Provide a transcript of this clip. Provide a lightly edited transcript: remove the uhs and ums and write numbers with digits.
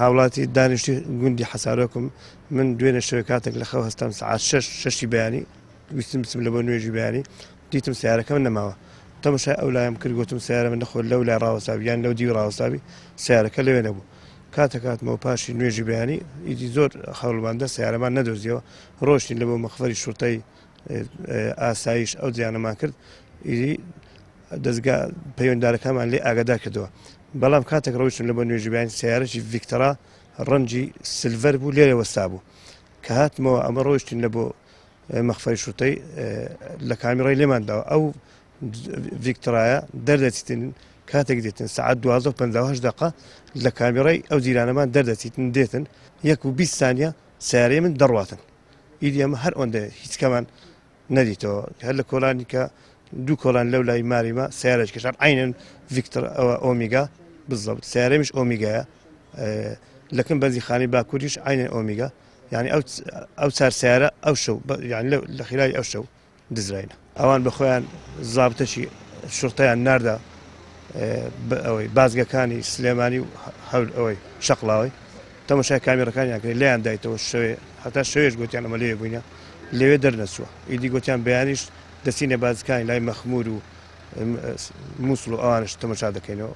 هاوڵاتی دانیشتوی گوندی حەسارۆکم، من دوێنێ شەوێ کاتێک لە خەو هەستام سەعات شەش شەشی بەیانی ویستم بچم لە بۆ نوێژی بەیانی دیتم سیارەکەم نەماوە تەمەشای ئەو لایم کرد گوتم سیارە من نەخۆ لەو لای ڕاوەستابی یان لەو دیوی ڕاوەستابی سیارەکە لەوێ نەبوو کاتێک هاتمەوە پاشی نوێژی بەیانی ئیدی زۆر خەوڵماندا سیارەمان نەدۆزیەوە ڕۆشتین لە بۆ مەخفەری شورتەی ئاسایش ئەو زیانەمان کرد ئیدی دەزگا پەیوەندارەکانمان لێ ئاگادار کردەوە بەڵام کاتێک ڕۆیشتن لە بۆ نوێژی بەیانی سەیارەکی ڤیکتەرا ڕەنگی سلڤەر بوو لێرە وەستا بوو کە هاتمەوە ئەمە ڕۆیشتین لە بۆ مەخفەری شوتەی لە کامیڕای لێمان داوە ئەو ڤیکترایە دەردەچیتن کاتێک دێتن سعات 12 دقە لە کامیڕای ئەو جیرانەمان دەردەچیتن دێتن یەک و 20 سانیە سیارەی من دەڕواتن ئیدی ئەمە هەر ئەوەندە هیچ کەمان نەدیتەوە هەر لە کۆلانی کە دوو کۆلان لەو لای ماریمە سیارەش کێشان عینەن ڤیکتەر ئەوە ئۆمیگا بالضبط سیارەمیش ئۆمیگایە لەکن بەنزیخانەی باکووریش عینەن ئۆمیگا یعنی ئەو ئەو چار سیارە ئەو شەو یعنی لە خلای ئەو شەو دزراینە ئەوان بە خۆیان زابتەکی شورتەیان ناردە ئەوەی بازگەکانی سلێمانی و هەول ئەوەی شەقڵاوەی تەمەشای کامیڕەکانیان کرد لێیان دایتەوە شەوێ هەتا شەوێش گوتیان ئەمە لێ بووینە لەوێ دەرنەچووە ئیدی گوتیان بەیانیش دەچینە بازکانی لای مەخمور و مووسڵ و ئەوانش تەمەشا دەکەینەوە.